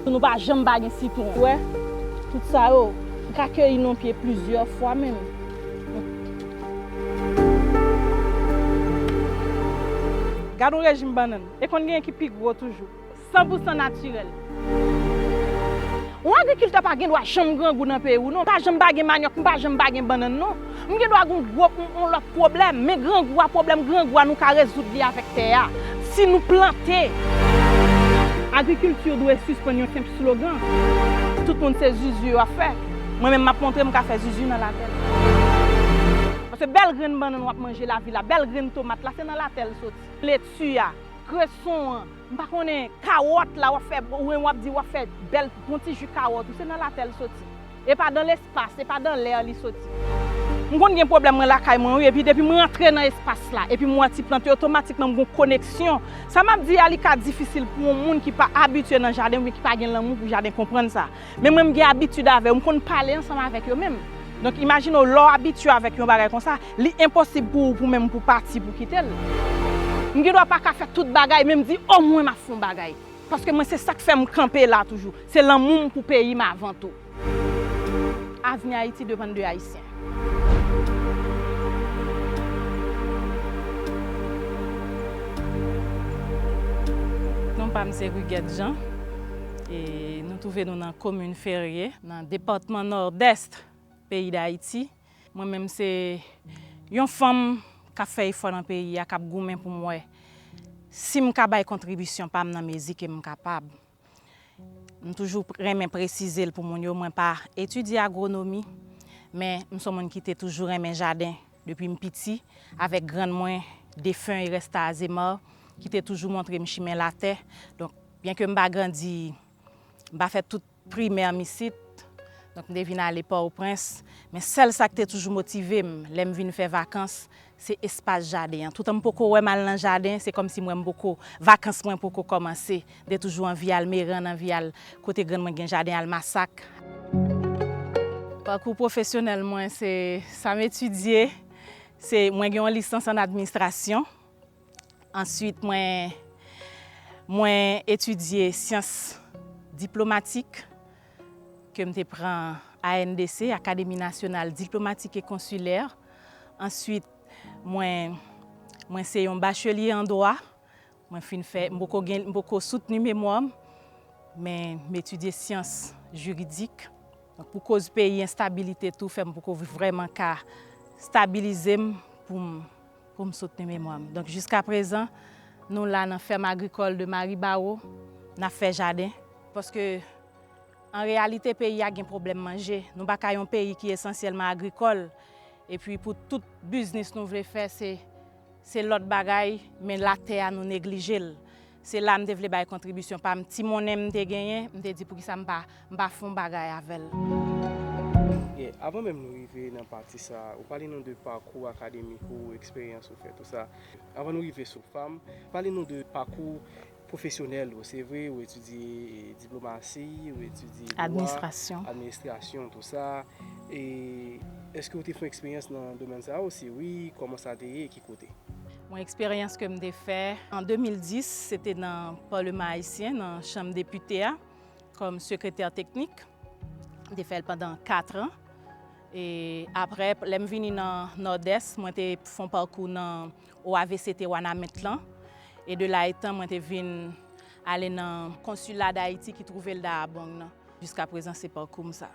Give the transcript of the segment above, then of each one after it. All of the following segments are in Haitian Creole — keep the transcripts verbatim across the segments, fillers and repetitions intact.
Nou pa janm pa gen sitwon. Ou wè, tout sa yo, m ka keyi nan pye plizyè fwa menm. Gad yon rejim bannann. E konn gen ki pi gwo toujou. San pou san natirèl. Yon agrikiltè pa gen dwa janm grangou nan peyi w, non. Pa janm pa gen manyòk, m pa janm pa gen bannann, non. M gen dwa gen yon gwo, yon, yon lòt pwoblèm, men grangou a, pwoblèm grangou a, nou ka rezoud li avèk tè a. Si nou plante. Agrikilti dwe sispann yon senp slogan. Tout moun se zuzu yo ap fè. Mwen menm m ap montre m ka fè zuzu nan latè l. Paske bèl grenn bannann w ap manje lavil la, bèl grenn tomat la, se nan latè l soti. Leti a, kreson an, m pa konnen, kawòt la, w ap fè, ou menm w ap di w ap fè bèl, bon ti ji kawòt ou, se nan latè l soti. E pa dan lespas, e pa dan lè li soti. M konn gen pwoblèm mwen lakay mwen, wi, epi depi mwen antre nan espas la, epi m wè ti plant yo, otomatikman m gon koneksyon. Sa m ap di a, li ka difisil pou yon moun ki pa abitye nan jaden, oubyen ki pa gen lanmou pou jaden, konprann sa. Men mwen, m gen abitid avè yo, m konn pale ansanm avèk yo menm. Donk, imajine w, lè w abitye avèk yon bagay konsa, li enposib pou ou, pou menm, pou pati, pou kite l. M gen dwa pa ka fè tout bagay, men m di, omwen m ap fè yon bagay. Paske mwen, se sa k fè m kanpe la toujou. Se lanmou m pou peyi m avan tou. Avni Ayiti depann de Ayisyen. Non pa m se Rigette Jean. E nou twouve nou nan komin Ferye, nan depatman Nòdès peyi Dayiti. Mwen menm se yon fanm k ap fè efò nan peyi a, k ap goumen pou m wè si m ka bay kontribisyon pa m nan mezi ke m kapab. M toujou renmen presize l pou moun yo, mwen pa etidye agwonomi, men m se yon moun ki te toujou renmen jaden depi m piti, avèk grann mwen, defen Eresta Azemar, ki te toujou montre m chimen latè. Donk, byenke m pa grandi, m pa fè tout primè m isit, donk m te vin ale Pòtoprens, men sèl sa k te toujou motive m lè m vin fè vakans, se espas jaden an. Toutan m poko wè m al nan jaden, se kòmsi m wè m poko, vakans mwen poko kòmanse. M te toujou anvi al Merann, anvi al kote grann mwen gen jaden, al Masak. Pakou pwofesyonèl mwen, se sa m etidye, se, mwen gen yon lisans an administrasyon. Answit, mwen, mwen etidye syans diplomatik ke m te pran A N D C, Akademi Nasyonal Diplomatik e Konsilè. Answit, mwen, mwen se yon bachelye an dwa. Mwen fin fè, m poko gen, m poko soutni memwa m, men m etidye syans jiridik. Donk, pou koz peyi, enstabilite tou fè m poko vrèman ka stabilize m pou m, pou m soutni memwa m. Donk, jiskaprezan, nou la nan fèm agrikòl de Maribawo, n ap fè jaden. Paske, an reyalite, peyi a gen pwoblèm manje. Nou pa ka yon peyi ki esansyèlman agrikòl. Epi, pou tout biznis nou vle fè, se, se lòt bagay, men latè a, nou neglije l. Se la m te vle bay kontribisyon pa m. Ti monnen m te genyen, m te di, poukisa m pa, m pa fè yon bagay avè l? Byen, avan menm nou rive nan pati sa, ou pale nou de pakou akademik ou, eksperyans ou fè, tou sa. Avan nou rive sou fam, pale nou de pakou pwofesyonèl ou. Se vre, ou etidye, e, diplomasi, ou etidye dwa, administrasyon, administrasyon, tou sa. E èske ou te fè eksperyans nan domèn sa a? Si wi, kòman sa te ye? Ki kote? Bon, eksperyans ke m te fè an de mil dis, se te nan Palman Ayisyen, nan Chanm Depite a, kòm sekretè teknik. M te fè l pandan kat an. E apre, lè m vini nan Nòdès, mwen te fè yon pakou nan O A V C T Wanament lan. E de la etan, mwen te vin ale nan Konsila Dayiti ki twouve l Dayabong nan. Jiskaprezan, se pakou m sa.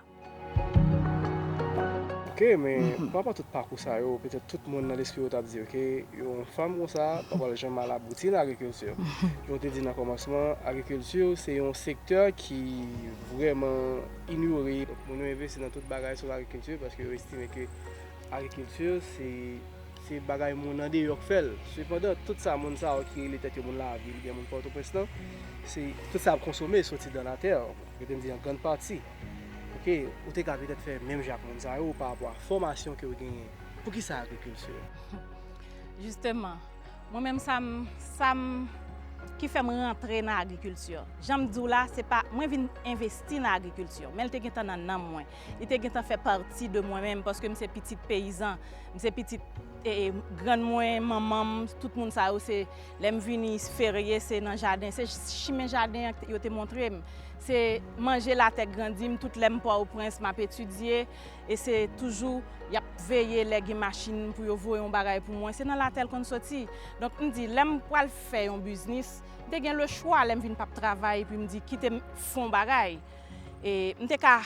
Ok, men pa rapò tout pakou sa yo, petèt tout moun nan lespri yo t ap di, ok, yon fanm konsa pa pral janm al abouti nan agrikilti. Jan w te di nan kòmansman, agrikilti se yon sektè ki vrèman inyore. Donk, moun yo envesti nan tout bagay sof agrikilti paske yo estime ke agrikilti se, se bagay moun andeyò k fè l. Sepandan, tout sa moun sa yo ki rele tèt yo moun lavil oubyen moun Pòtoprens lan, se tout sa y ap konsome soti dan latè. Yo te di an grann pati. Ok, ou te ka petèt fè menm jan ak moun sa yo pa rapò a fòmasyon ke w genyen. Poukisa agrikilti? Jisteman, mwen menm sa m, sa m, ki fè m rantre nan agrikilti. Jan m di w la, se pa mwen vin envesti nan agrikilti, men l te gentan nan nanm mwen. Li te gentan fè pati de mwen menm, paske m se pitit peyizan, m se pitit e, e, grann mwen, manman m, tout moun sa yo, se lè m vini ferye, se nan jaden, se chimen jaden an yo te montre m. Se manje latè k grandi m, tout lè m Pòtoprens, m ap etidye, e se toujou y ap veye lè gen machin pou yo voye yon bagay pou mwen, se nan latè l konn soti. Donk, m di, lè m pral fè yon biznis, m te gen lechwa lè m vin p ap travay, epi m di, kite m fè yon bagay. E m te ka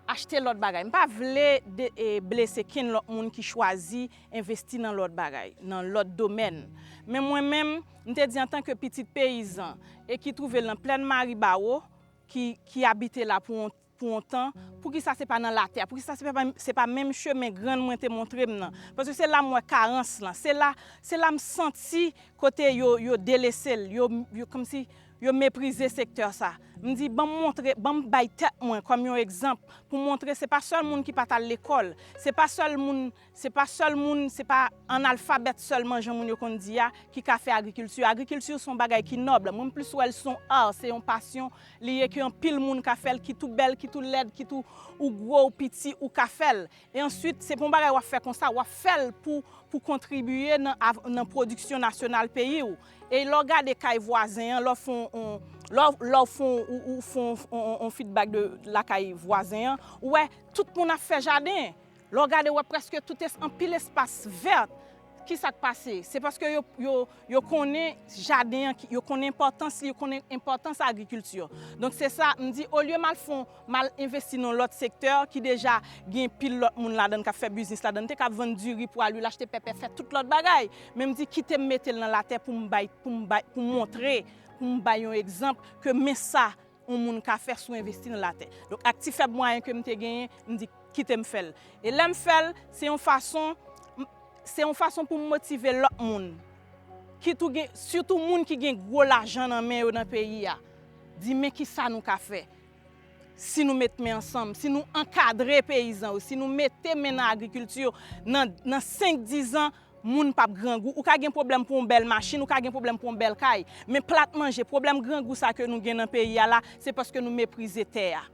achte lòt bagay. M pa vle de, e, blese kenn lòt moun ki chwazi envesti nan lòt bagay, nan lòt domèn. Men mwen menm, m te di antanke pitit peyizan e ki twouve l nan plèn Maribawo, ki, ki abite la pou yon, pou yon tan, poukisa se pa nan latè? Poukisa se pa, se pa menm chemen grann mwen te montre m nan? Paske se la m wè karans lan. Se la, se la m santi kote yo, yo delese l, yo, yo kòmsi yo meprize sektè sa. M di, ban m montre, ban m bay tèt mwen kòm yon egzanp pou montre se pa sèl moun ki pa t al lekòl, se pa sèl moun, se pa sèl moun, se pa analfabèt sèlman jan moun yo konn di a ki ka fè agrikilti. Agrikilti se yon bagay ki nòb. Mwen m plis wè l se yon art, se yon pasyon li ye ke anpil moun ka fè l, ki tou bèl, ki tou lèd, ki tou ou gwo, ou piti, ou ka fè l. E answit, se pa yon bagay w ap fè konsa, w ap fè l pou, pou kontribiye nan, av- nan pwodiksyon nasyonal peyi w. E lè w gade kay vwazen an, lè w fè yon, lè w, lè w fè yon, ou, ou fè yon, yon, yon feedback de lakay vwazen an, ou wè tout moun ap fè jaden. Lè w gade, w wè prèske tout es- anpil espas vè. Kisa k pase? Se paske yo, yo, yo konnen jaden an, ki- yo konnen enpòtans li, yo konnen enpòtans agrikilti. Donk, se sa, m di, olye m al fè yon m al envesti nan lòt sektè ki deja gen pil lòt moun ladan l k ap fè biznis ladan l. M te ka vann diri, pwa, lwil, achte pèpè, fè tout lòt bagay. Men m di, kite m mete l nan latè pou m bay, pou m bay, pou m montre, pou m bay yon egzanp ke men sa yon moun ka fè si w envesti nan latè. Donk, ak ti fèb mwayen ke m te genyen, m di, kite m fè l. E lè m fè l, se yon fason, m- se yon fason pou m motive lòt moun. Ki tou gen, sitou moun ki gen gwo lajan nan men yo nan peyi a. Di, men ki sa nou ka fè. Si nou met men ansanm, si nou ankadre peyizan yo, si nou mete men nan agrikilti yo, nan, nan senk, diz an, moun p ap grangou. Ou ka gen pwoblèm pou yon bèl machin, ou ka gen pwoblèm pou yon bèl kay. Men plat manje, pwoblèm grangou sa ke nou gen nan peyi a la, se paske nou meprize tè a.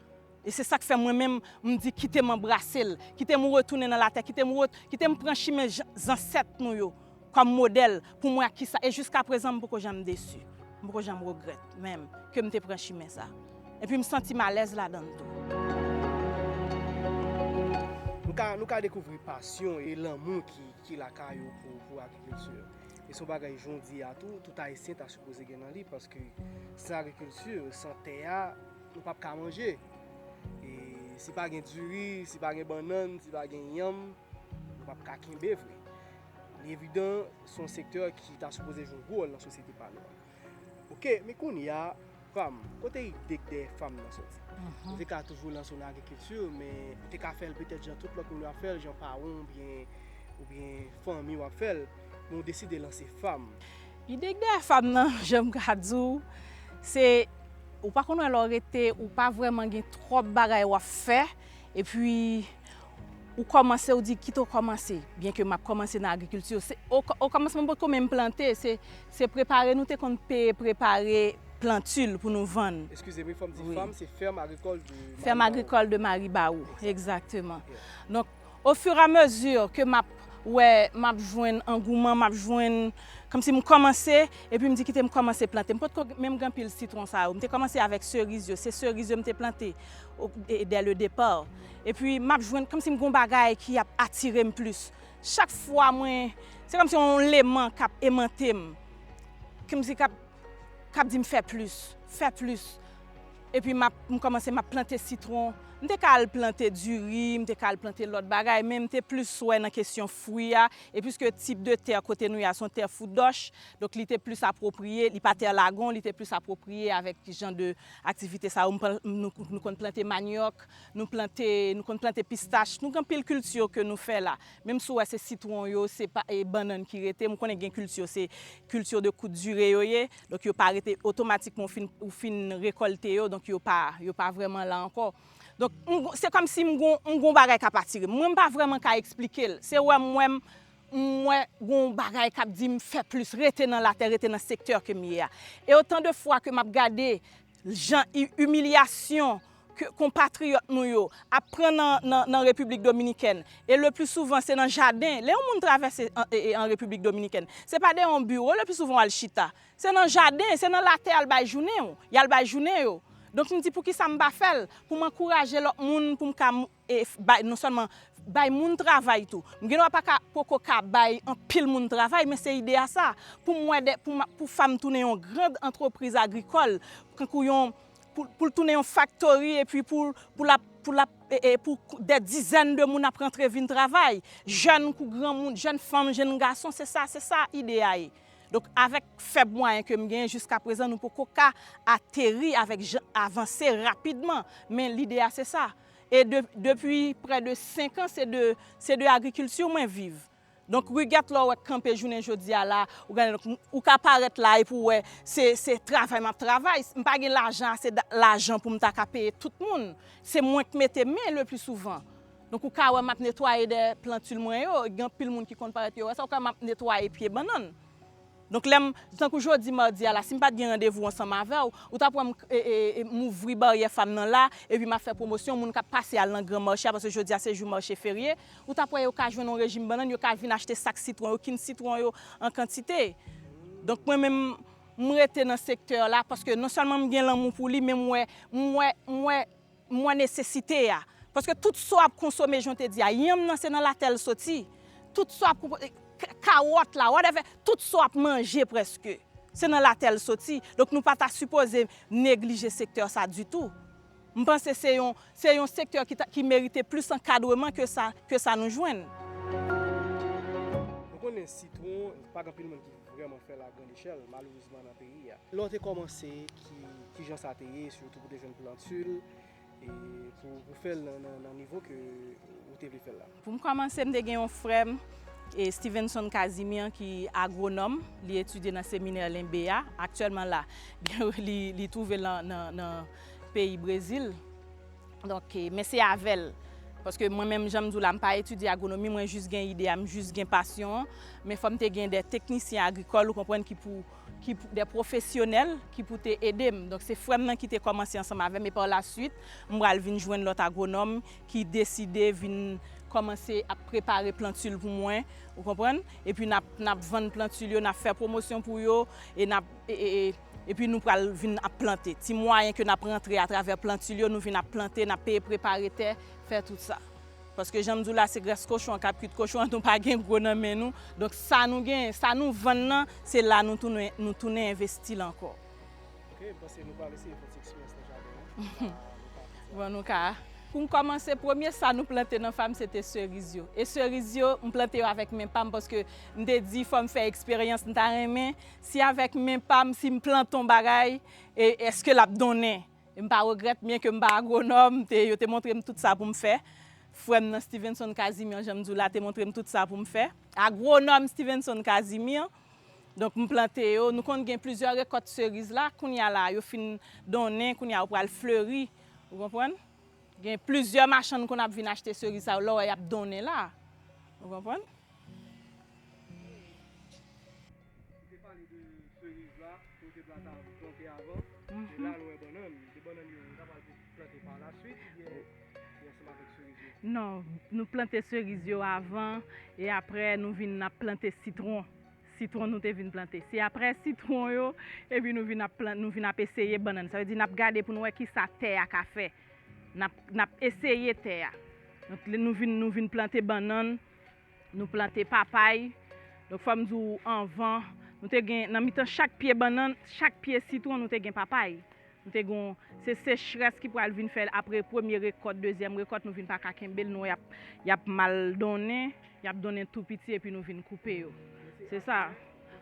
E se sa k fè mwen menm, m di, kite m anbrase l, kite m retounen nan latè, kite m ret- kite m pran chimen jan- zansèt nou yo kòm modèl pou m wè a kisa. E jiskaprezan, m poko janm desi. M poko janm regrèt menm ke m te pran chimen sa. Epi m santi m alèz ladan l tou. Nou ka, nou ka dekouvri pasyon e lanmou ki, ki lakay ou pou, pou agrikilti. E se yon bagay jan w di a tou, tout Ayisyen ta sipoze gen nan li, paske san agrikilti, san tè a, nou p ap ka manje. E si pa gen diri, si pa gen bannann, si pa gen yanm, nou p ap ka kenbe vre. Li evidan, se yon sektè ki ta sipoze jwe yon gwo wòl nan sosyete pa nou an. Oke, men kounye a, Fam, kote ide k dèyè Fam nan soti? Ou te ka toujou lanse w nan agrikilti, men ou te ka fè l petèt jan tout lòt moun yo ap fè l, jan paran w oubyen, oubyen fanmi w ap fè l, men w deside lanse Fam. Ide k dèyè Fam nan, jan m ka di w, se, ou pa konn wè lè w rete, ou pa vrèman gen twòp bagay w ap fè, epi ou kòmanse, ou di, kite w kòmanse. Byenke m ap kòmanse nan agrikilti, se, o, o kòmansman, m potko menm plante, se, se prepare, nou te konn peye prepare planti l pou nou vann. Eskize m, wi, fò m di Fam, se Ferme Agricole de Maribawo. Ferme Agricole de Maribawo, egzakteman. Donk, ofiramezi ke m ap wè, m ap jwenn angouman, m ap jwenn, kòmsi m kòmanse, epi m di, kite m kòmanse plante. M potko menm gen anpil sitwon sa yo. M te kòmanse avèk seriz yo. Se seriz yo m te plante o- e- dès le départ. Epi m ap jwenn, kòmsi m gen yon bagay ki ap atire m plis. Chak fwa mwen, se kòmsi yon leman k ap emante m. Kòmsi k ap, k ap di m fè plis, fè plis. Epi m ap, m kòmanse, m ap plante sitwon. M te ka al plante diri, m te ka al plante lòt bagay, men m te plis wè nan kesyon fwi a. E piske tip de tè kote nou ye a, se yon tè foudòch, donk li te plis apwopriye, li pa tè lagon, li te plis apwopriye avèk jan de aktivite sa yo. M pran- nou, nou konn plante manyòk, nou plante, nou konn plante pistach, nou gen anpil kilti ke nou fè la. Menm si w wè se sitwon yo, se pa, e bannann ki rete, m konnen gen kilti, se kilti de kout dire yo ye, donk yo pa rete otomatikman ou fin, ou fin rekòlte yo, donk yo pa, yo pa vrèman la ankò. Donk, m- se kòmsi m gon, m gon bagay k ap atire m. Mwen, m pa vrèman ka eksplike l. Se wè m, wè m, m wè gon bagay k ap di m fè plis, rete nan latè, rete nan sektè ke m ye a. E otan de fwa ke m ap gade jan i- imilyasyon ke konpatriyòt nou yo ap pran nan, nan, nan Repiblik Dominikèn, e le pli souvan se nan jaden, lè yon moun travèse an, e- e- an Repiblik Dominikèn, se pa dèyè yon biwo le pli souvan w al chita. Se nan jaden, se nan latè y al bay jounen w, y al bay jounen yo. Donk m di poukisa m pa fè l, pou m ankouraje lòt moun, pou m ka m- e f- bay, non sèlman bay moun travay tou. M gen dwa pa ka poko ka bay anpil moun travay, men se ide a sa. Pou m wè de, pou, m- pou fam tounen yon grand antrepriz agrikòl, kankou yon, pou, pou l tounen yon faktori, epi pou, pou l ap, pou l ap, e, e, pou kou- dè dizèn de moun ap rantre vin travay. Jèn kou granmoun, jèn fanm, jèn gason, se sa, se sa ide a ye. Donk, avèk fèb mwayen ke m genyen jiska prezan, nou poko ka ateri avèk jan, avanse rapidman. Men lide a se sa. E de, depi prè de senk an, se de, se de agrikilti mwen viv. Donk, regèt lè w wè k kanpe jounen jodi a la, ou gade, donk, ou ka parèt la epi w wè se, se travay m ap travay. M pa gen lajan ase, da- lajan pou m ta ka peye tout moun. Se mwen k mete men le pli souvan. Donk, ou ka wè m ap netwaye dèyè plantil mwen yo. Gen anpil moun ki konn parèt yo wè sa, ou ka wè m ap netwaye pye bannann. Donk, lè m, tankou jodi madi a la, si m pa t gen randevou ansanm avè w, ou t ap wè m, e, e, e, m ouvri baryè fam nan la, epi m ap fè pwomosyon moun k ap pase al nan gran mache a, paske jodi a se jou mache ferye, ou t ap wè yo ka jwenn yon rejim bannann, yo ka vin achte sak sitwon yo, kin sitwon yo an kantite. Donk, mwen menm, m rete nan sektè la, paske non sèlman m gen lanmou pou li, men m wè, m wè, m wè m wè nesesite a. Paske tout sa w ap konsome, jan w te di a, yanm nan se nan latè l soti. Tout sa w ap konpo- ka- kawòt la, whatever, tout sa w ap manje prèske, se nan latè l soti. Donk nou pa ta sipoze neglije sektè sa ditou. M panse se yon, se yon sektè ki, ta- ki merite plis ankadreman ke sa, ke sa nou jwenn. Nou konnen sitwon, pa gen anpil moun ki vrèman fè l a grann echèl, malerezman, nan peyi a. Lè w te kòmanse, ki, ki jan sa te ye, sitou pou te jwenn plantil, e pou, pou fè l nan, nan, nan nivo ke ou te vle fè l la? Pou m kòmanse, m te gen yon frè m, e Stevenson Casimir, ki agwonòm, li etidye nan seminè Lenbe a. Aktyèlman la, li, li twouve l nan, nan, nan peyi Brezil. Donk, e, men se avè l. Paske mwen menm, jan m di w la, m pa etidye agwonomi, mwen jis gen ide a, m jis gen pasyon an. Men fò m te gen de teknisyen agrikòl, ou konprann, ki pou, ki pou, de pwofesyonèl ki pou te ede m. Donk, se frè m nan ki te kòmanse ansanm avè m, e pa la swit, m pral vin jwenn lòt agwonòm ki deside vin kòmanse ap prepare plantil pou mwen, ou konprann? Epi n ap, n ap vann plantil yo, n ap fè pwomosyon pou yo, e n ap, e, e, e, epi nou pral vin ap plante. Ti mwayen ke n ap rantre atravè plantil yo, nou vin ap plante, n ap peye prepare tè, fè tout sa. Paske jan m di w la, se grès kochon an k ap kuit kochon an, nou pa gen gwo nan men nou. Donk sa nou gen, sa nou vann nan, se la nou tounen, nou tounen envesti l ankò. Ok, m panse nou pral eseye fè ti eksperyans nan jaden an. Bon, nou ka. Pou m kòmanse, premye sa nou plante nan fam se te seriz yo. E seriz yo, m plante yo avèk men pa m paske m te di fò m fè eksperyans, m ta renmen si avèk men pa m, si m plante yon bagay, e èske l ap donnen? E m pa regrèt, byen ke m pa agwonòm, te, yo te montre m tout sa pou m fè. Frè m nan, Stevenson Casimir, jan m di w la, te montre m tout sa pou m fè. Agwonòm Stevenson Casimir, donk, m plante yo. Nou konn gen plizyè rekòt seriz la. Kounye a la, yo fin donnen, kounye a yo pral fleri. Ou konprann? Gen plizyè machann konn ap vin achte seriz sa yo, lè w wè y ap donnen la. Ou konprann? Ou te pale de seriz la, ke w te plante, plante avan. E la, nou wè bannann. De bannann yo, nou ta pral plante pa la swit, oubyen, oubyen ansanm avèk seriz yo? Non, nou plante seriz yo avan, e aprè, nou vin ap plante sitwon. Sitwon nou te vin plante. Se aprè sitwon yo, epi nou vin ap plan- nou vin ap eseye bannann. Sa vle di n ap gade pou n wè kisa tè a ka fè. N ap, n ap eseye tè a. Donk, lè nou vin, nou vin plante bannann, nou plante papay. Donk, fò m di w, anvan, nou te gen, nan mitan chak pye bannann, chak pye sitwon, nou te gen papay. Nou te gon, se sechrès ki pral vin fè l apre premye rekòt, dezyèm rekòt, nou vin pa ka kenbe l, nou wè y ap, y ap mal donnen, y ap donnen tou piti epi nou vin koupe yo. Se sa.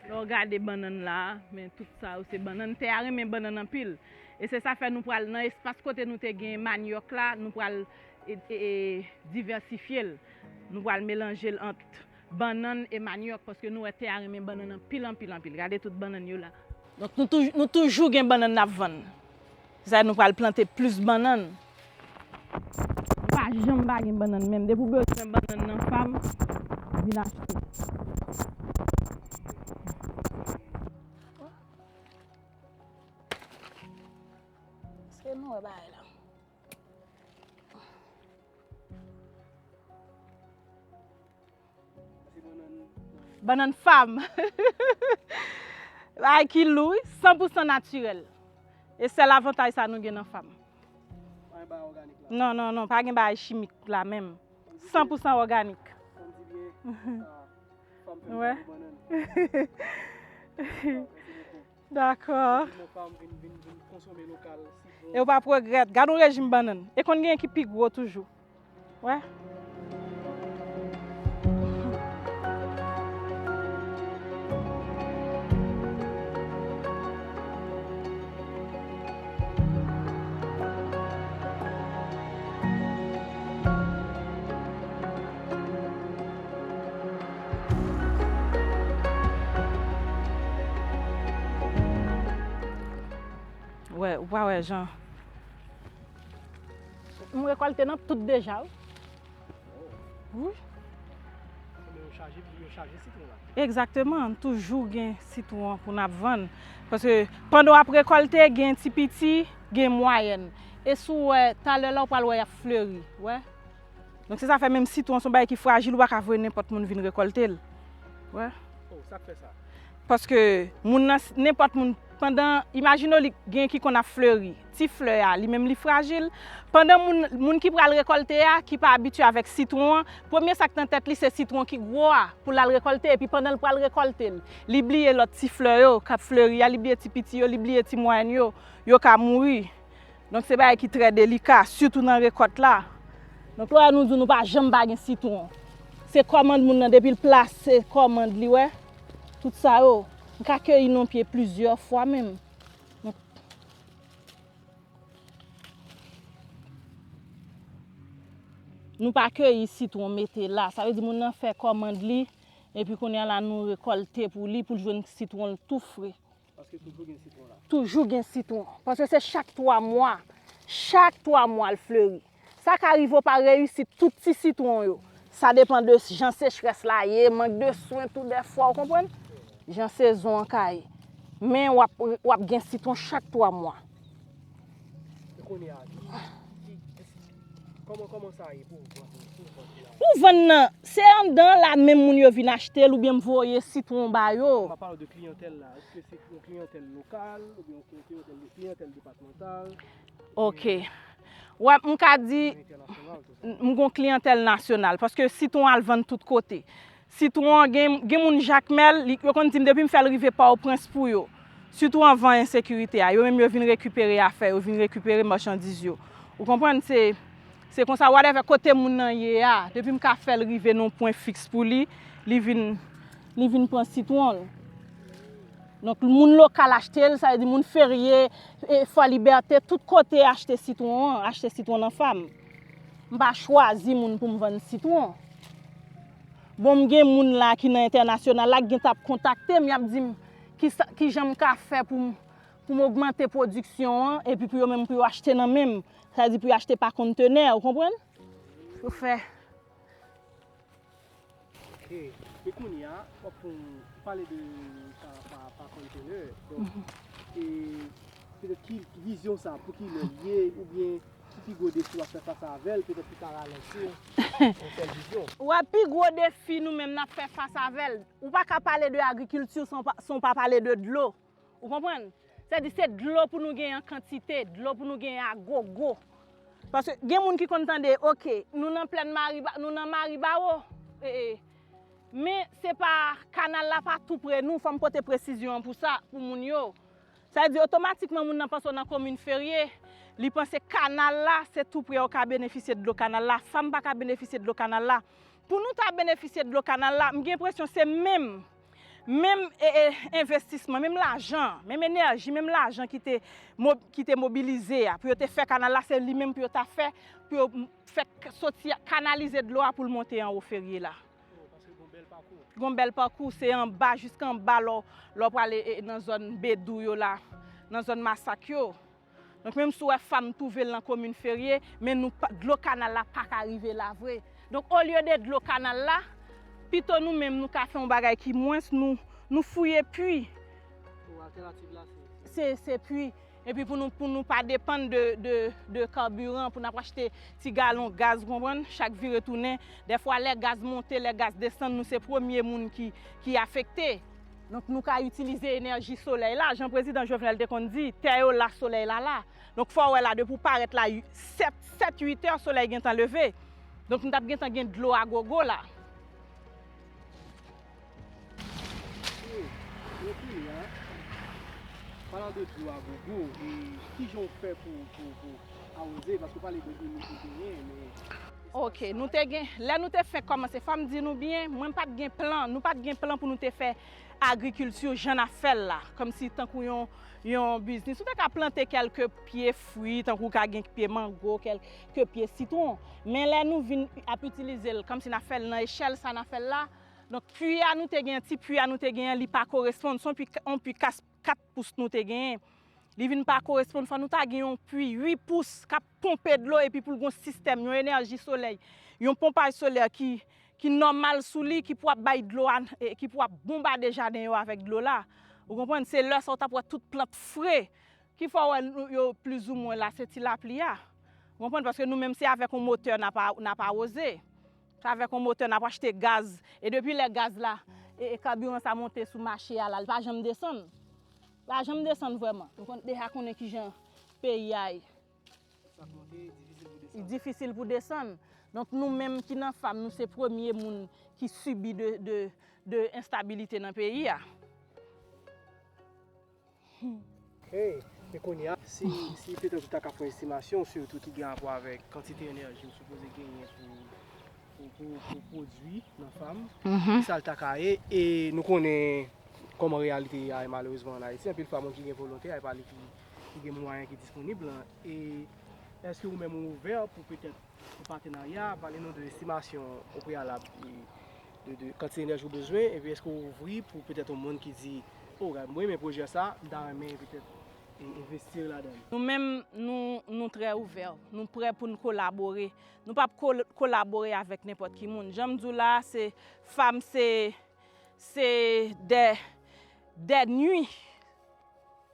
Lè w gade bannann la, men tout sa yo se bannann. Tè a renmen bannann anpil. E se sa fè nou pral nan espas kote nou te gen manyòk la, nou pral e, e, e, divèsifye l. Nou pral melanje l ant bannann e manyòk, paske nou wè tè a renmen bannann anpil, anpil, anpil. Gade tout bannann yo la. Donk, nou touj-, nou toujou gen bannann n ap vann. Se sa, nou pral plante plis bannann. Nou pa janm pa gen bannann menm. Depi w bezwen bannann nan fam, vin achte. Èske nou wè bagay la? Bannann fam. Bagay ki lou, wi, san pou san natirèl. E sèl avantaj sa nou gen nan fam. Non, non, non, pa gen bagay chimik la menm. San pou san òganik. Wè. Dakò. E w p ap regrèt. Gad yon rejim bannann. E konn gen ki pi gwo toujou. Wè. Wè, ou pa wè jan. M rekòlte nan tout deja, wi. Wi. Yo chaje, yo chaje sitwon la. Egzakteman, toujou gen sitwon pou n ap vann. Paske pandan w ap rekòlte, gen ti piti, gen mwayèn. E si w wè, talè la, w pral wè y ap fleri, wè. Donk, se sa fè menm sitwon se yon bagay ki frajil, ou pa ka voye nenpòt moun vin rekòlte l. Wè. Oh, sa k fè sa? Paske moun nan, nenpòt moun, pandan, imajine w, li gen ki konn ap fleri. Ti flè a, li menm li frajil. Pandan moun, moun ki pral rekòlte a, ki pa abitye avèk sitwon an, premye sa k nan tèt li, se sitwon ki gwo a, pou l al rekòlte. Epi pandan l pral rekòlte l, li bliye lòt ti flè yo k ap fleri a, li bliye ti piti yo, li bliye ti mwayèn yo, yo ka mouri. Donk, se bagay ki trè delika, sitou nan rekòt la. Donk, lè nou di w nou pa janm pa gen sitwon. Se kòmand moun nan, depi l plase kòmand li, wè. Tout sa yo, m ka keyi nan pye plizyè fwa menm. Donk, nou pa keyi sitwon mete la. Sa vle di moun nan fè kòmand li, epi kounye a la nou rekòlte pou li, pou l jwenn sitwon l tou fre. Paske toujou gen sitwon la. Toujou gen sitwon. Paske se chak twa mwa. Chak twa mwa l fleri. Sa ka rive w pa reyisi tout ti sitwon yo. Sa depann de jan sechrès la ye, mank de swen tou dèfwa, w konprann? Jan sezon an ka ye. Men w ap, w ap gen sitwon chak twa mwa. E kounye a, ki, ki, kòman, kòman sa ye pou w vann, pou w vann la? Pou vann nan, se anndan la menm moun yo vin achte l oubyen m voye sitwon ba yo. M ap pale de kliyantèl la. Èske se yon kliyantèl lokal oubyen yon kliyantèl, kliyantèl depatmantal? Ok. Wè, m ka di, m gon kliyantèl nasyonal, paske sitwon al vann tout kote. Sitwon an, gen, gen moun Jakmèl, li, yo konn di m depi m fè l rive Pòtoprens pou yo. Sitou anvan ensekirite a, yo menm yo vin rekipere afè yo, vin rekipere machandiz yo. Ou konprann? Se, se konsa, whatever kote moun nan ye a, depi m ka fè l rive nan yon pwen fiks pou li, li vin, li vin pran sitwon l. Donk, moun lokal achte l, sa vle di moun Ferye, e, Fò Libète, tout kote achte sitwon an, achte sitwon nan fam. M pa chwazi moun pou m vann sitwon. Bon, m gen moun la ki nan entènasyonal la, ki gentan ap kontakte m, y ap di m ki sa, ki jan m ka fè pou m, pou m ogmante pwodiksyon an, epi pou yo menm, pou yo achte nan men m. Sa vle di pou yo achte pa kontenè, ou konprann? Pou fè. Ok. E kounye a, w ap pale de pa, pa, pa kontenè. Donk, e petèt ki vizyon sa, pou ki lè l ye, oubyen ki pi gwo defi w ap fè fas avè l, petèt ki ka ralanti w, yon sèl vizyon. Wè, pi gwo defi nou menm n ap fè fas avè l, ou pa ka pale de agrikilti san w pa, san w pa pale de dlo. Ou konprann? Sa di se dlo pou nou gen an kantite, dlo pou nou gen a gogo. Paske gen moun ki konn tande, ok, nou nan plèn Mariba, nou nan Maribawo. E, e. Men se pa, kanal la pa tou pre nou, fò m pote presizyon an pou sa, pou moun yo. Sa vle di otomatikman moun nan panse w nan komin Ferye, li panse kanal la, se tou pre w ka benefisye dlo kanal la. Fam pa ka benefisye dlo kanal la. Pou nou ta benefisye dlo kanal la, m gen enpresyon se menm, menm, e, e, envestisman, menm lajan, menm enèji, menm lajan ki te mo-, ki te mobilize a, pou yo te fè kanal la, se li menm pou yo ta fè, pou yo m-, fè k-, soti, kanalize dlo a pou l monte anwo Ferye la. Gon bèl pakou, se anba, jiska anba, lè w, lè w prale, e, nan zòn Bedou yo la, nan zòn Masak yo. Donk, menm si w wè fam twouve l nan komin Ferye, men nou pa, dlo kanal la pa ka rive la vre. Donk, olye de dlo kanal la, Pito nou menm, nou ka fè yon bagay ki mwens, nou, nou fouye pwi. Bon, altènativ la, se, se, se pwi. Epi pou nou, pou nou pa depann de, de, de kabiran, pou n ap achte ti galon gaz, ou konprann? Chak vire tounen. Dèfwa, lè gaz monte, lè gaz desann, nou se premye moun ki, ki afekte. Donk, nou ka itilize enèji solèy la. Jan prezidan Jovenel te konn di, tè yo la, solèy la la. Donk, fò w wè la, depi w parèt la, sèt, sèt, uit è, solèy gentan leve. Donk, nou t ap gentan gen dlo a gogo la. E, e kounye a, palan de dlo a gogo, e kijan w fè pou, pou, pou awoze, paske w pale de dlo nou te genyen, men... Ok, nou te gen, lè nou te fenk kòmanse, fò m di nou byen, mwen m pa t gen plan, nou pa t gen plan pou nou te fè agrikilti jan n ap fè l la, kòmsi tankou yon, yon biznis. Ou te ka plante kèlke pye fwi, tankou w ka gen pye mango, kèlke pye sitwon. Men lè nou vin ap itilize l, kòmsi n ap fè l nan echèl sa n ap fè l la, donk, pwi a nou te genyen, ti pwi a nou te genyen, li pa koresponn. Se yon pwi, yon pwi kas-, kat pous nou te genyen. Li vin pa koresponn, fò nou ta gen yon pwi uit pous k ap ponpe dlo, epi pou l gen yon sistèm, yon enèji solèy, yon ponpaj solè ki, ki nòmal sou li, ki pou ap bay dlo a, e ki pou ap bonbade jaden yo avèk dlo la. Ou konprann? Se lè sa w t ap wè tout plant fre. Ki fè w wè nou, yo plizoumwen la, se ti lapli a. Ou konprann? Paske nou menm, se avèk yon motè n ap a-, n ap awoze. Se avèk yon motè n ap achte gaz. E depi lè gaz la, e, e kabiran sa monte sou mache a la, li pa janm desann. Li pa janm desann vrèman. Nou konn, deja konnen kijan peyi a ye. Sa monte, difisil pou desann. Li difisil pou desann. Donk, nou menm ki nan fam, nou se premye moun ki sibi de, de, de enstabilite nan peyi a. Ok. E kounye a, si, si petèt ou ta ka fè yon estimasyon, sitou ki gen rapò avèk kantite enèji ou sipoze genyen pou, pou, pou, pou pwodui nan fam, mhm, kisa l ta ka ye? E nou konnen kòman reyalite a ye malerezman ann Ayiti, anpil fwa moun ki gen volonte a, e pa li ki, ki gen mwayen ki disponib lan. E èske ou menm ou ouvè pou petèt yon patenarya, pale nou de estimasyon o preyalab, e, de, de kantite enèji ou bezwen, epi èske ou ouvri pou petèt yon moun ki di, o, gad, mwen renmen pwojè sa, m ta renmen petèt, e, envesti ladan l. Nou menm, nou, nou trè ouvè, nou prè pou n kolabore. Nou p ap kol-, kolabore avèk nenpòt ki moun. Jan m di w la, se fam, se, se dè, dè nwi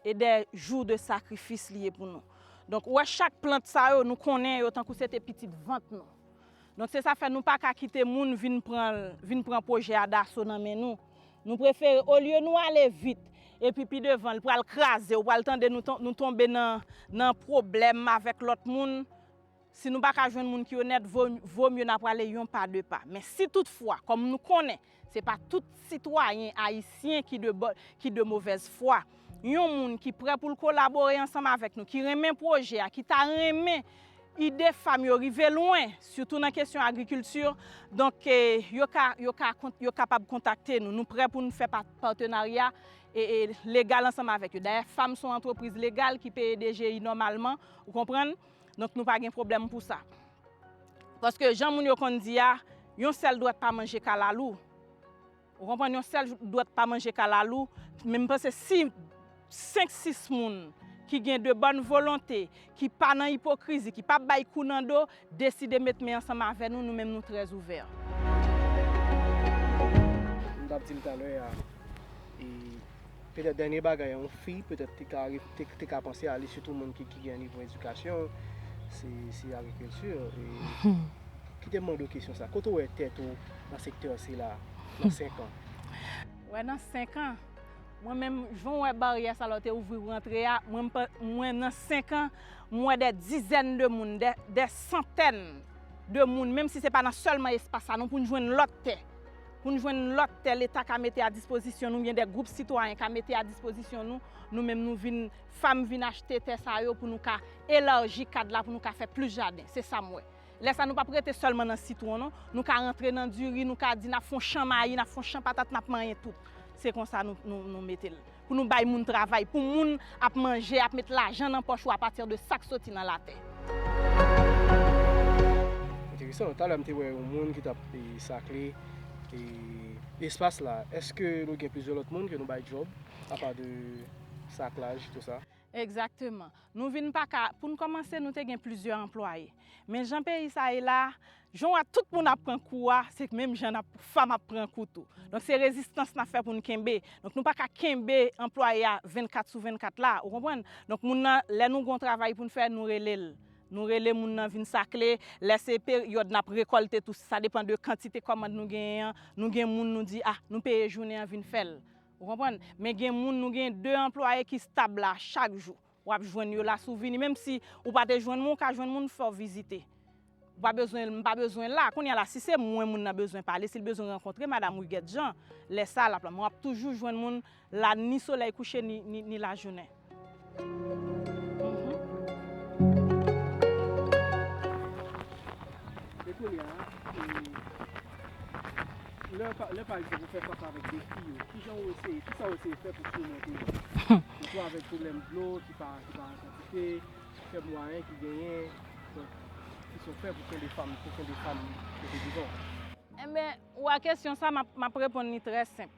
e dè jou de sakrifis li ye pou nou. Donk, ou wè chak plant sa yo, nou konnen yo tankou se te pitit vant nou. Donk, se sa fè nou pa ka kite moun vin pran, vin pran pwojè a daso nan men nou. Nou prefere, olye nou ale vit, epi pi devan, l pral kraze, ou pral tande nou ton-, nou tonbe nan, nan pwoblèm avèk lòt moun, si nou pa ka jwenn moun ki onèt, vo, vo mye n a prale yon pa, de pa. Men si toutfwa, kòm nou konnen, se pa tout sitwayen ayisyen ki de bò-, ki de movèz fwa. Yon moun ki prè pou l kolabore ansanm avèk nou, ki renmen pwojè a, ki ta renmen ide fam yo rive lwen, sitou nan kesyon agrikilti, donk, eh, yo ka, yo ka kont-, yo kapab kontakte nou. Nou prè pou n fè pa-, patenarya, e, e, legal ansanm avèk yo. Dayè, fam se yon antrepriz legal ki peye D G I nòmalman, ou konprann? Donk, nou pa gen pwoblèm pou sa. Paske, jan moun yo konn di a, yon sèl dwèt pa manje kalalou. Ou konprann? Yon sèl dwèt pa manje kalalou. Men m panse si senk, sis moun ki gen de bòn volonte, ki pa nan ipokrizi, ki p ap bay kou nan do, deside met men ansanm avè nou, nou menm nou trè ouvè. M t ap di l talè a, e petèt dènye bagay, yon fi petèt te ka, te, te ka panse a li, sitou moun ki, ki gen nivo edikasyon, se, se agrikilti. E kite m mande w kesyon sa. Kote w wè tèt ou nan sektè sila nan senk an? Wè, nan senk an, mwen menm, jan w wè baryè sa la w te ouvri pou rantre a, mwen, m pa, mwen, nan senk an, m wè dè dizèn de moun, dè, dè santèn de moun, menm si se pa nan sèlman espas sa non, pou n jwenn lòt tè. Pou n jwenn lòt tè Leta ka mete a dispozisyon nou, oubyen dè gwoup sitwayen ka mete a dispozisyon nou, nou menm nou vin, fam vin achte tè sa yo pou nou ka elaji kad la, pou nou ka fè plis jaden. Se sa m wè. Lè sa, nou p ap rete sèlman nan sitwon, non. Nou ka rantre nan diri, nou ka di n ap fè yon chan mayi, n ap fè yon chan patat, n ap manyen tout. Se konsa nou, nou, nou mete l. Pou nou bay moun travay, pou moun ap manje, ap met lajan nan pòch ou apati de sa k soti nan latè. Enteresan. Talè m te wè yon moun ki t ap, e, sakle, e, espas la. Èske nou gen plizyè lòt moun ke nou bay djòb, apa de saklaj, tout sa? Egzakteman. Nou vin pa ka, pou n kòmanse, nou te gen plizyè anplwaye. Men jan peyi sa ye la, jan w wè tout moun ap pran kou a, se menm jan n ap, fanm ap pran kou tou. Donk, se rezistans n ap fè pou n kenbe. Donk, nou pa ka kenbe anplwaye a vennkat sou vennkat la, ou konprann? Donk, moun nan, lè nou gen yon travay pou n fè, nou rele l. Nou rele moun nan vin sakle, lè se peryòd n ap rekòlte tou, sa depann de kantite kòmand nou genyen an, nou gen moun nou di, ah, nou peye jounen an vin fè l. Ou konprann? Men gen moun, nou gen de anplwaye ki stab la chak jou. W ap jwenn yo la si w vini, menm si ou pa te jwenn mwen, ou ka jwenn moun fè w vizite. Ou pa bezwen, m pa bezwen la. Kounye a la, si se mwen moun nan bezwen pale, si l bezwen rankontre Madam Huguette Jean, lè sa l ap la. Men w ap toujou jwenn moun la ni solèy kouche ni, ni, ni lajounen. Mhm. E kounye a, e, lè pa, lè pa egzanp ou fè fas avèk defi yo, kijan ou eseye, kisa ou eseye fè pou sirmonte yo? Sitwa avèk pwoblèm dlo ki pa, ki pa an kantite, fèb mwayen ki genyen, donk, kisa ou fè pou kenbe fanm, pou kenbe fanm kote devan? Enben, ou a kesyon sa, m ap, m ap reponn li trè senp.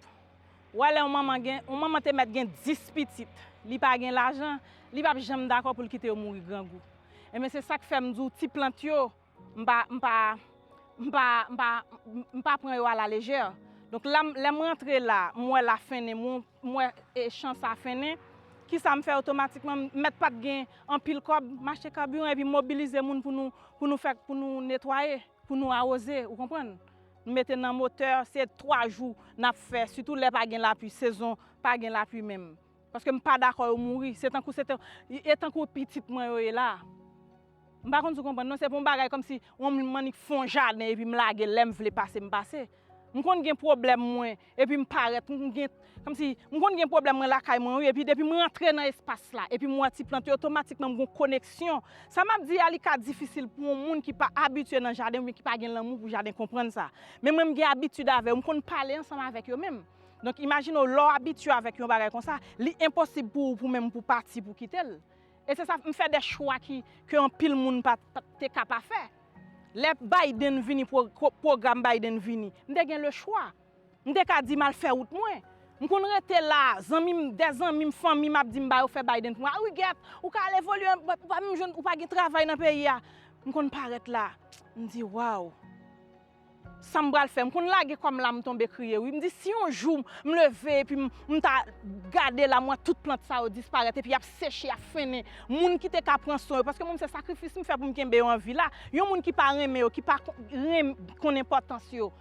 Ou wè lè yon manman gen, yon manman te mèt gen dis pitit, li pa gen lajan, li p ap janm dakò pou l kite yo mouri grangou. Enben, se sa k fè m di w ti plant yo, m pa, m pa, m pa, m pa, m pa pran yo alalejè. Donk, la, lè m rantre la, m wè la fennen, m, m wè, e, chan sa fennen, kisa m fè otomatikman? M mèt pa t gen anpil kòb, m achte kabiran epi m mobilize moun pou nou, pou nou fè, pou nou netwaye, pou nou awoze, ou konprann? Nou mete nan motè, se twa jou n ap fè, sitou lè pa gen lapli, sezon pa gen lapli menm. Paske m pa dakò yo mouri. Se tankou, se tan-, e tankou pitit mwen yo ye la. M pa konn si w konprann non, se pa yon bagay kòmsi yon moun annik fè yon jaden epi m lage l, lè m vle pase, m pase. M konn gen pwoblèm mwen, epi m parèt, m gen, kòmsi, m konn gen pwoblèm mwen lakay mwen, wi, epi depi m rantre nan espas la, epi m wè ti plant yo, otomatikman m gen yon koneksyon. Sa m ap di a, li ka difisil pou yon moun ki pa abitye nan jaden oubyen ki pa gen lanmou pou jaden konprann sa. Men mwen, m gen abitid avè yo, m konn pale ansanm avèk yo menm. Donk, imajine w, lè w abitye avèk yon bagay konsa, li enposib pou ou, pou menm pou pati, pou kite l. E se sa, m fè de chwa ki, ke anpil moun pa, pa te ka pa fè. Lè Biden vini, pwo-, ko-, pwogram Biden vini, m te gen le chwa. M te ka di m al fè wout mwen. M konn rete la, zanmi m, de zanmi m, fanmi m ap di m ba yo fè Biden pou mwen. Ah, Huguette, ou ka al evolye, ou pa, ou pa menm jwenn, ou pa gen travay nan peyi a. M konn parèt la. M di, waw. Sa m pral fè? M konn lage kò m la, m tonbe kriye, wi. M di, si yon jou m leve epi m, m ta gade la, m wè tout plant sa yo disparèt, epi y ap seche, y ap fennen. Moun ki te ka pran swen yo, paske mwen, se sakrifis m fè pou m kenbe yo an vi la. Yon moun ki pa renmen yo, ki pa kon-, renm-, konn enpòtans yo,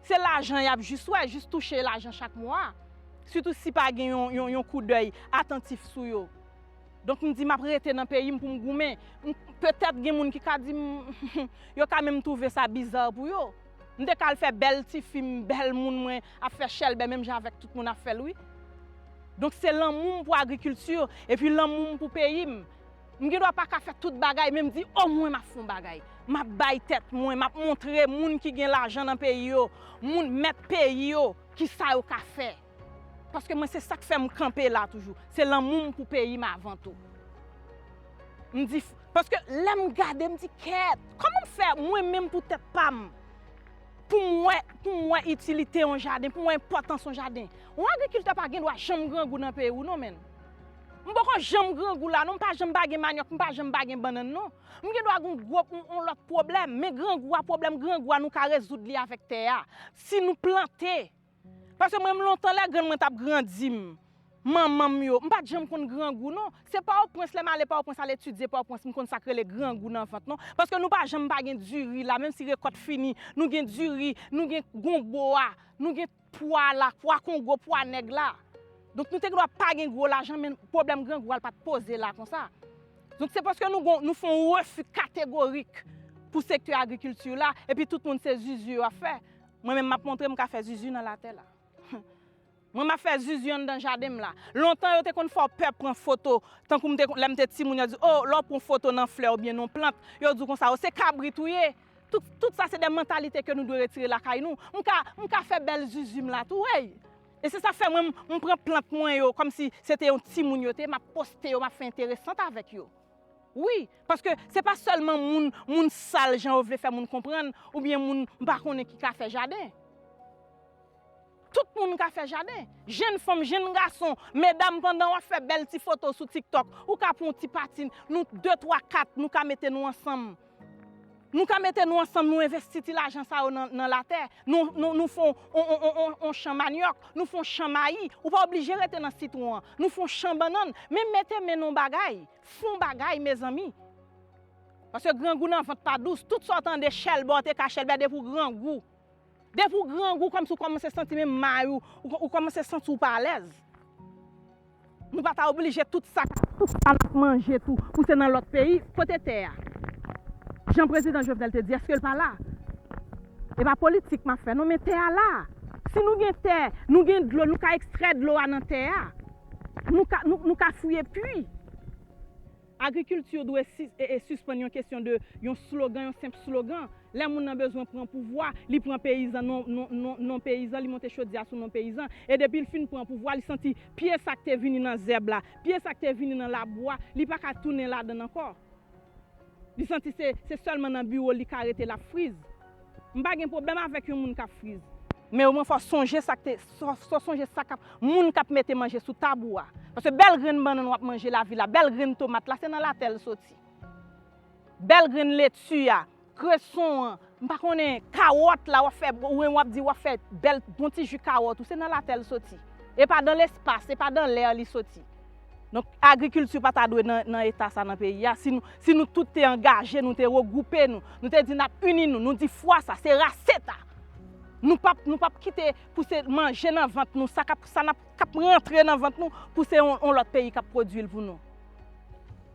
se lajan y ap jis wè, jis touche lajan chak mwa. Sitou si pa gen yon, yon, yon koudèy atantif sou yo. Donk, m di, m ap rete nan peyi m pou m goumen. M, petèt gen moun ki ka di m, yo ka menm twouve sa biza pou yo. M te ka al fè bèl tifi m, bèl moun mwen, ap fè chèlbè menm jan avèk tout moun ap fè l, wi. Donk, se lanmou m pou agrikilti, epi lanmou m pou peyi m. M gen dwa pa ka fè tout bagay, men m di, omwen m ap fè yon bagay. M ap bay tèt mwen, m ap montre moun ki gen lajan nan peyi yo, moun mèt peyi yo, kisa yo ka fè. Paske mwen, se sa k fè m kanpe la toujou. Se lanmou m pou peyi m avan tou. M di, paske lè m gade, m di, kèt, kòman m fè mwen menm pou tèt pa m, pou m wè, pou m wè itilite yon jaden, pou m wè enpòtans yon jaden? Yon agrikiltè pa gen dwa janm grangou nan peyi w non, menn. M poko janm grangou la non, m pa janm pa gen manyòk, m pa janm pa gen bannann non. M gen dwa gen yon gwo, yon, yon lòt pwoblèm, men grangou a, pwoblèm grangou a, nou ka rezoud li avèk tè a. Si nou plante, Paske mwen menm lontan lè grann mwen t ap grandi m, manman m yo, m pa t janm konn grangou non. Se Pòtoprens, lè m ale Pòtoprens al etidye Pòtoprens, m konn sa k rele grangou nan vant non. Paske nou pa janm pa gen diri la, menm si rekòt fini, nou gen diri, nou gen gonbo a, nou gen pwa la, pwa kongo, pwa nèg la. Donk nou te gen dwa pa gen gwo lajan, men pwoblèm grangou a l pa t poze la konsa. Donk se paske nou gon, nou fè yon refi kategorik pou sektè agrikilti la, epi tout moun se zuzu yo ap fè. Mwen menm m ap montre m ka fè zuzu nan latè la. Mwen m ap fè zuzu anndan jaden m la. Lontan yo te konn fè w pè pran foto, tankou m te, lè m te timoun yo di, o, lè w pran foto nan flè oubyen nan plant, yo di w konsa, o, se kabrit ou ye. Tout, tout sa se de mantalite ke nou dwe retire lakay nou. M ka, m ka fè bèl zuzu m la tou, wi. E se sa fè mwen, m, m pran plant mwen yo, kòmsi se te yon timoun yo te ye, m ap poste yo, m ap fè enteresant avèk yo. Wi, paske se pa sèlman moun, moun sal jan yo vle fè moun konprann, oubyen moun m pa konnen ki ka fè jaden. Tout moun ka fè jaden. Jenn fanm, jenn gason, medam, pandan w ap fè bèl ti foto sou TikTok, ou ka pran yon ti pati, nou de, twa, kat, nou ka mete nou ansanm. Nou ka mete nou ansanm, nou envesti ti lajan sa yo nan, nan latè. Nou, nou, nou fè yon, yon, yon, yon, yon chan manyòk, nou fè yon chan mayi. Ou pa oblije rete nan sitwon an. Nou fè yon chan bannann. Men mete men nan yon bagay. Fè yon bagay, mezanmi. Paske grangou nan vant pa dous. Tout sa w tande chèlbè, w te ka chèlbè depi w grangou. Depi w grangou, kòmsi w kòmanse santi menm may ou, ou, ou kòmanse santi w pa alèz. Nou pa ta oblije tout sa, tout sa n ap manje tou, pou se nan lòt peyi, kote tè a? Jan prezidan Jovenel te di, èske l pa la? E pa politik m ap fè, non, men tè a la. Si nou gen tè, nou gen dlo, nou ka ekstrè dlo a nan tè a. Nou ka, nou, nou ka fouye pui. Agrikilti dwe si, e, e, sispann yon kesyon de yon slogan, yon senp slogan. Lè moun nan bezwen pran pouvwa, li pran peyizan, non, non, non, non peyizan, li monte chodyè sou non peyizan. E depi l fin pran pouvwa, li santi pye sa k te vini nan zèb la, pye sa k te vini nan labou a, li pa ka tounen ladan l ankò. Li santi se, se sèlman nan biwo li ka rete l ap friz. M pa gen pwoblèm avèk yon moun k ap friz. Men omwen fò w sonje sa k te, fò, fò w sonje sa k ap, moun k ap mete manje sou tab ou a. Paske bèl grenn bannann w ap manje lavil la, bèl grenn tomat la, se nan latè l soti. Bèl grenn leti a, kreson an, m pa konnen, kawòt la, w ap fè, ou menm w ap di w ap fè bèl, bon ti ji kawòt ou, se nan latè l soti. E pa dan lespas, e pa dan lè li soti. Donk, agrikilti pa ta dwe nan, nan eta sa nan peyi a. Si nou, si nou tout te angaje, nou te regwoupe nou, nou te di n ap ini nou, nou di fwa sa, se rase ta. Nou p ap, nou p ap kite pou se manje nan vant nou, sa k ap, sa n ap, k ap rantre nan vant nou, pou se yon, yon lòt peyi k ap pwodui l pou nou.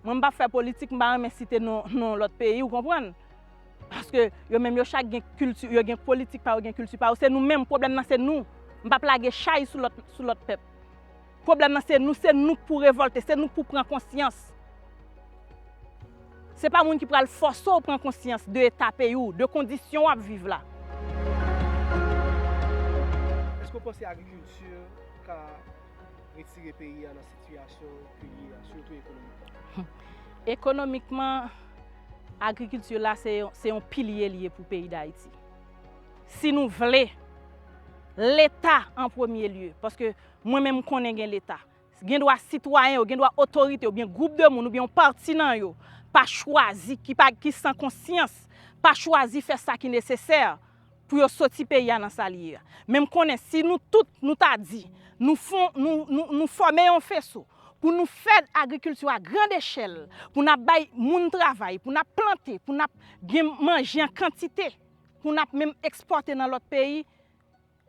Mwen, m p ap fè politik, m pa renmen site non, non lòt peyi, ou konprann? Paske yo menm yo chak gen kilti, yo gen politik pa yo, gen kilti pa yo. Se nou menm, pwoblèm nan se nou. M p ap lage chay sou lòt, sou lòt pèp. Pwoblèm nan se nou, se nou k pou revòlte, se nou k pou pran konsyans. Se pa moun ki pral fòse w pran konsyans de eta peyi w, de kondisyon w ap viv la. Èske w panse agrikilti ka retire peyi a nan sitiyasyon ke l ye a, sitou ekonomikman? Ekonomikman, agrikilti la se, se yon pilye li ye pou peyi Dayiti. Si nou vle, Leta an premye lye, paske mwen menm m konnen gen Leta. Gen dwa sitwayen yo, gen dwa otorite oubyen gwoup de moun oubyen yon pati nan yo pa chwazi, ki pa, ki san konsyans, pa chwazi fè sa ki nesesè pou yo soti peyi a nan sa li ye a. Men m konnen si nou tout, nou ta di, nou fon, nou, nou, nou fòme yon feso pou nou fè agrikilti a grande echèl, pou n ap bay moun travay, pou n ap plante, pou n ap gen manje an kantite, pou n ap menm ekspòte nan lòt peyi,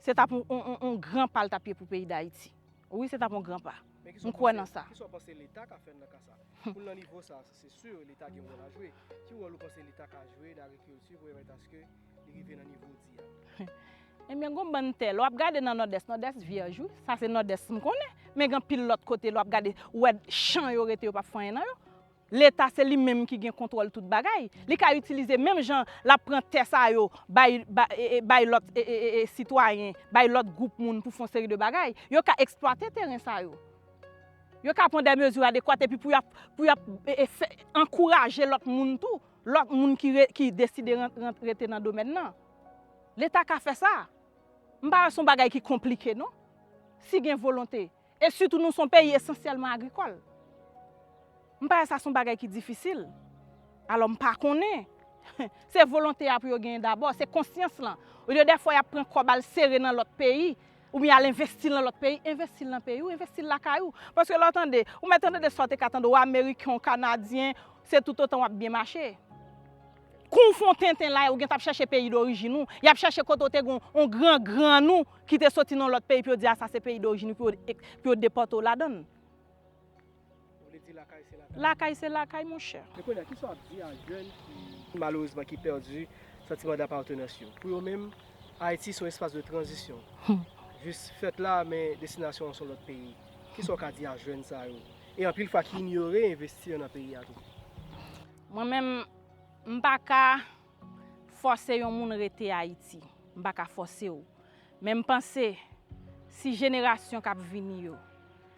se t ap yon, yon, yon, yon gran pa l t ap ye pou peyi Dayiti. Wi, se t ap yon gran pa. M kwè nan sa. Kisa w panse Leta ka fè nan ka sa? Pou l nan nivo sa, se si Leta gen wòl a jwe. Ki wòl ou panse Leta ka jwe nan agrikilti pou pèmèt aske li rive nan nivo w di a? Ebyen, gon bann tè, lè w ap gade nan Nòdès, Nòdès vyèj, wi. Sa se Nòdès m konnen. Men gen anpil lòt kote, lè w ap gade, ou wè chan yo rete, yo p ap fè anyen nan yo. Leta se li menm ki gen kontwòl tout bagay. Li ka itilize menm jan l ap pran tè sa yo, bay, ba-, e, e, bay lòt, e, e, e, e, sitwayen, bay lòt gwoup moun pou fè yon seri de bagay. Yo ka eksplwate teren sa yo. Yo ka pran de mezi adekwat epi pou y ap, pou y ap, e, e, fè, ankouraje lòt moun tou, lòt moun ki re-, ki deside ran-, ran-, rete nan domèn nan. Leta ka fè sa. M pa wè se yon bagay ki konplike, non. Si gen volonte. E sitou nou se yon peyi esansyèlman agrikòl. M pa wè sa se yon bagay ki difisil. Alò m pa konnen. Se volonte a pou yo genyen dabò, se konsyans lan. Olye dèfwa y ap pran kòb al sere nan lòt peyi, oubyen al envesti l nan lòt peyi, envesti l nan peyi w, envesti l lakay ou. Paske lè w tande, ou mèt tande de sa w te ka tande, w Ameriken, w Kanadyen, se toutotan w ap byen mache. Kou w fè yon tenten la, ou gentan ap chèche peyi dorijin ou, y ap chèche kote w te gen yon gran gran nou ki te soti nan lòt peyi pou yo di a sa se peyi dorijin ou, pou yo, pou yo depòte w ladan l. Ou vle di lakay se lakay? Lakay se lakay, monchè. Men kounye a, kisa w ap di a jèn ki, malerezman, ki pèdi santiman dapatenans yo? Pou yo menm, Ayiti se yon espas de tranzisyon. Jis fèt la, men destinasyon an se yon lòt peyi. Kisa w ka di a jèn sa yo? E anpil fwa ki inyore envesti nan peyi a tou. Mwen menm, m pa ka fòse yon moun rete Ayiti. M pa ka fòse w. Men m panse, si jenerasyon k ap vini yo,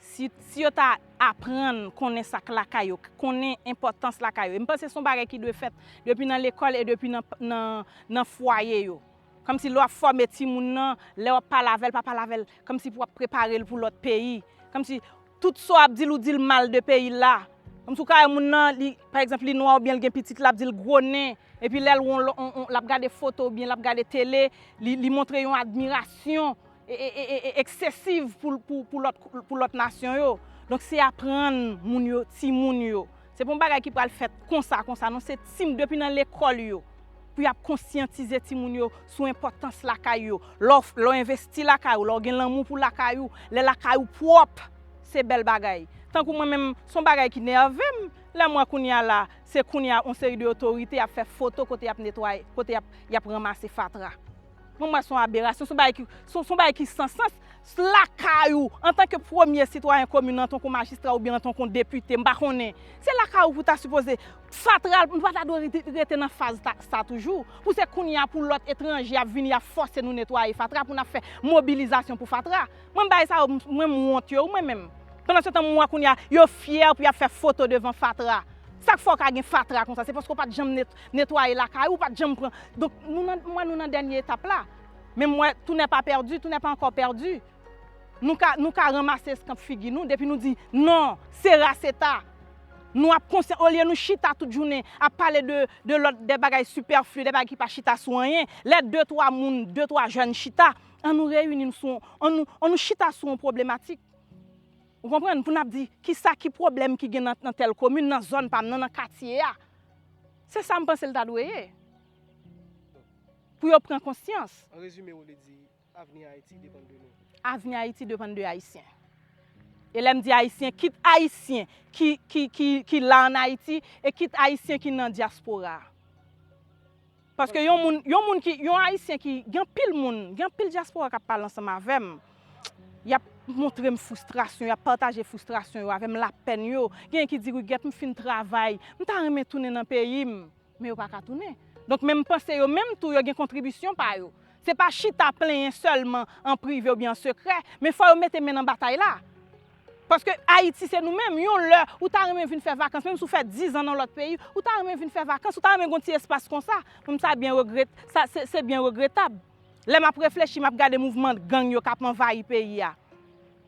si, si yo ta aprann konnen sa k lakay yo, konnen enpòtans lakay yo, e m panse se yon bagay ki dwe fèt depi nan lekòl e depi nan, nan, nan fwaye yo. Kòmsi lè w ap fòme timoun nan, lè w ap pale avè l, pa pale avè l kòmsi pou w ap prepare l pou lòt peyi. Kòmsi tout sa w ap di l, ou di l mal de peyi l la. Kòmsi w ka wè moun nan, li, pa egzanp, li nwa oubyen l gen pitit, l ap di l gwo nen. Epi lè l wè yon lò, on, on, l ap gade foto oubyen l ap gade tele, li, li montre yon admirasyon e, e, e, e, e eksesiv pou, pou, pou lòt, pou lòt nasyon yo. Donk, se aprann moun yo, timoun yo. Se pa yon bagay ki pral fèt konsa, konsa, non. Se tim depi nan lekòl yo. Pou y ap konsyantize timoun yo sou enpòtans lakay yo. Lè w, lè w envesti lakay ou, lè w gen lanmou pou lakay ou, lè lakay ou pwòp, se bèl bagay. Tankou mwen menm, se yon bagay ki nève m. Lè m wè kounye a la, se kounye a yon seri de otorite ap fè foto kote y ap netwaye, kote y ap, y ap ranmase fatra. Mwen, m wè se yon aberasyon, se yon bagay ki, se, se yon bagay ki san sans. Lakay ou, antanke premye sitwayen komin nan, antanke yon majistra oubyen antanke yon depite, m pa konnen. Se lakay ou pou ta sipoze fatra, nou pa ta dwe rete, rete nan faz ta, sa toujou. Pou se kounye a pou lòt etranje ap vini, ap fòse nou netwaye fatra, pou n ap fè mobilizasyon pou fatra. Mwen, bagay sa yo, mwen, m wont yo, mwen menm. Pandan se tan, m wè kounye a, yo fyè pou y ap fè foto devan fatra. Sa k fè w ka gen fatra konsa? Se paske w pa t janm net-, netwaye lakay ou, ou pa t janm pran. Donk, nou nan, m wè nou nan dènye etap la. Men m wè, tout n'est pas perdu, tout n'est pas encore perdu. Nou ka, nou ka ranmase eskanp figi nou, depi nou di, non, se ras eta. Nou ap konsyan, olye nou chita tout jounen, ap pale de, de lòt, de bagay sipèfli, de bagay ki pa chita sou anyen. Lè de, twa moun, de, twa jèn chita, ann nou reyini n sou, ann nou, ann nou chita sou yon pwoblematik. Ou konprann? Pou n ap di, kisa ki pwoblèm ki gen nan, nan tèl komin, nan zòn pa m nan, nan katye a. Se sa m panse l ta dwe ye. Pou yo pran konsyans. An rezime, ou vle di, avni Ayiti depann de nou. Avni Ayiti depann de Ayisyen. E lè m di Ayisyen, kit Ayisyen ki, ki, ki, ki la ann Ayiti, e kit Ayisyen ki nan dyaspora. Paske yon moun, yon moun ki, yon Ayisyen ki, gen anpil moun, gen anpil dyaspora k ap pale ansanm avè m. Y ap montre m fristrasyon, y ap pataje fristrasyon yo avè m, lapèn yo. Genyen ki di, Rigèt, m fin travay, m ta renmen tounen nan peyi m. Men yo pa ka tounen. Donk, men m panse yo menm tou, yo gen kontribisyon pa yo. Se pa chita plenyen sèlman an prive oubyen an sekrè, men fò yo mete men nan batay la. Paske Ayiti se nou menm. Yon lè, ou ta renmen vin fè vakans, menm si w fè dizan nan lòt peyi, ou ta renmen vin fè vakans, ou ta renmen gen yon ti espas konsa. Mwen, sa byen regrèt, sa, se, se byen regretab. Lè m ap reflechi, m ap gade mouvman gang yo k ap anvayi peyi a.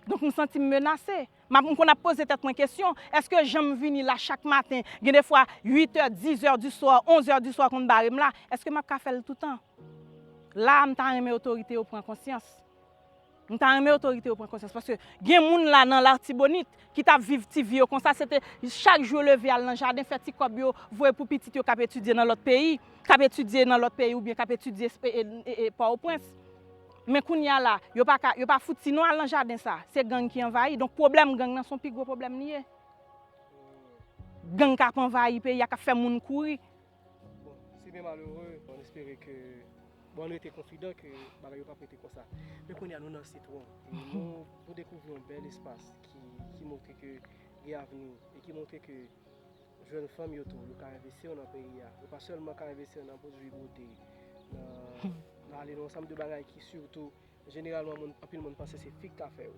Donk, m santi m menase. M ap, m konn ap poze tèt mwen kesyon, èske jan m vini la chak maten, gen de fwa uit è, dis è di swa, onz è di swa konn bare m la, èske m ap ka fè l toutan? La a, m ta renmen otorite yo pran konsyans. M ta renmen otorite yo pran konsyans, paske gen moun la nan Latibonit ki t ap viv ti vi yo konsa, se te chak jou yo leve al nan jaden, fè ti kòb yo, voye pou pitit yo k ap etidye nan lòt peyi, k ap etidye nan lòt peyi oubyen k ap etidye e, e, e, e Pòtoprens. Men kounye a la, yo pa ka, yo pa fouti non al nan jaden sa. Se gang ki anvayi. Donk pwoblèm gang nan se yon pi gwo pwoblèm li ye. Gang k ap anvayi peyi a, k ap fè moun kouri. Bon, se byen malere. Ann espere ke, bon, ann rete konfidan ke bagay yo p ap rete konsa. Men kounye a nou nan Sitwon. E nou, nou dekouvri yon bèl espas ki, ki montre ke gen avni e ki montre ke jèn fanm yo tou, yo ka envesti yo nan peyi a. Yo pa sèlman ka envesti yo nan pwodui bote, nan, nan ale nan yon ansanm de bagay ki sitou, jeneralman, moun, anpil moun panse se fi k ka fè yo.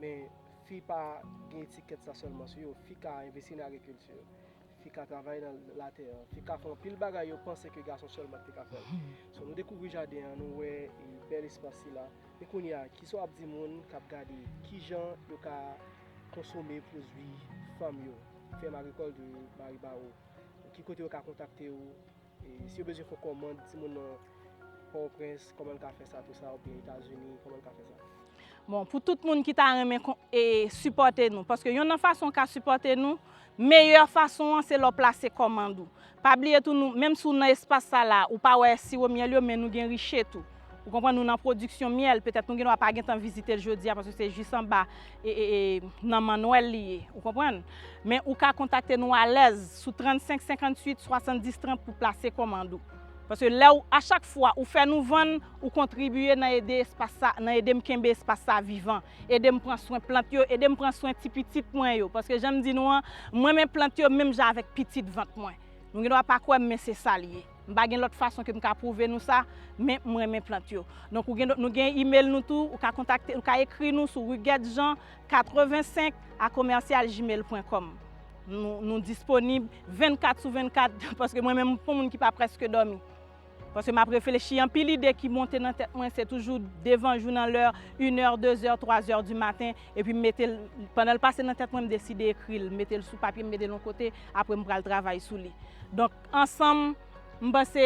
Men fi pa gen etikèt sa sèlman sou yo. Fi ka envesti nan agrikilti. Fi ka travay nan latè. Fi ka fè anpil bagay yo panse ke gason sèlman ki te ka fè l. So, nou dekouvri jaden an, nou wè, e, bèl espas sila. Men kounye a, kisa w ap di moun k ap gade, kijan yo ka konsome pwodui fanm yo, fèm agrikòl de Maribawo? Ki kote yo ka kontakte w? E si yo bezwen fè kòmand, timoun nan Pòtoprens, kòman l ka fè sa, tou sa, oubyen Etazini, kòman l ka fè sa? Bon, pou tout moun ki ta renmen kon-, e, sipòte nou, paske youn nan fason w ka sipòte nou, meyè fason an, se lè w plase kòmand ou. Pa bliye tou, nou, menm si w nan espas sa la, ou pa wè siwo myèl yo, men nou gen riche tou. Ou konprann, nou nan pwodiksyon myèl, petèt nou gendwa pa gentan vizite l jodi a, paske se jis anba, e, e, e, nan Mannwèl li ye, ou konprann? Men ou ka kontakte nou alèz sou trannsenk senkantuit swasanndis trant pou plase kòmand ou. Paske lè w, a chak fwa ou fè nou vann, ou kontribiye nan ede espas sa, nan ede m kenbe espas sa vivan, ede m pran swen plant yo, ede m pran swen ti pitit mwen yo. Paske jan m di nou an, m renmen plant yo menm jan avèk pitit vant mwen. Nou gendwa pa kwè m, men se sa l ye. M pa gen lòt fason ke m ka pwouve nou sa, men m renmen plant yo. Donk, ou gen, nou gen email nou tou, ou ka kontakte, ou ka ekri nou sou Rigèt Jean katrevensenk a komèsyal gmail pwen kòm. Nou, nou disponib vennkat sou vennkat, paske mwen menm, m pa yon moun ki pa prèske dòmi. Paske m ap reflechi, anpil ide ki monte nan tèt mwen, se toujou devan jou nan lè, inè, dezè, twazè di maten, epi m mete l, pandan l pase nan tèt mwen, m deside ekri l, mete l sou papye, m mete l yon kote, apre m pral travay sou li. Donk, ansanm, m panse,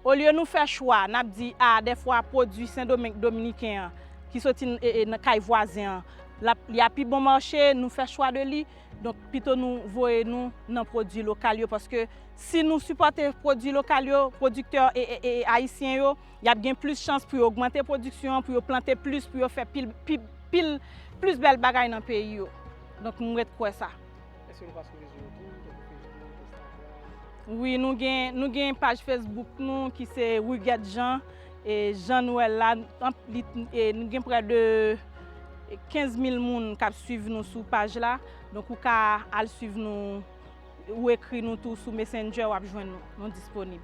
olye nou fè chwa, n ap di, a, dèfwa pwodui Sendomeng dominiken an, ki soti n- e- e- nan kay vwazen an, l ap- li a pi bon mache, nou fè chwa de li. Donk, pito nou voye nou nan pwodui lokal yo, paske si nou sipòte pwodui lokal yo, pwodiktè e, e, e ayisyen yo, y ap gen plis chans pou yo ogmante pwodiksyon an, pou yo plante plis, pou yo fè pil, pil, pil, plis bèl bagay nan peyi yo. Donk, m ret kwè sa. Èske nou pa sou rezo yo tou, tankou Facebook, Instagram? Wi, nou gen, nou gen paj Facebook nou ki se Huguette Jean, e Jean Noël la, anp- li- e nou gen prè de kenz mil moun k ap swiv nou sou paj la. Donk, ou ka al swiv nou, ou ekri nou tou sou Messenger, w ap jwenn nou. Nou disponib.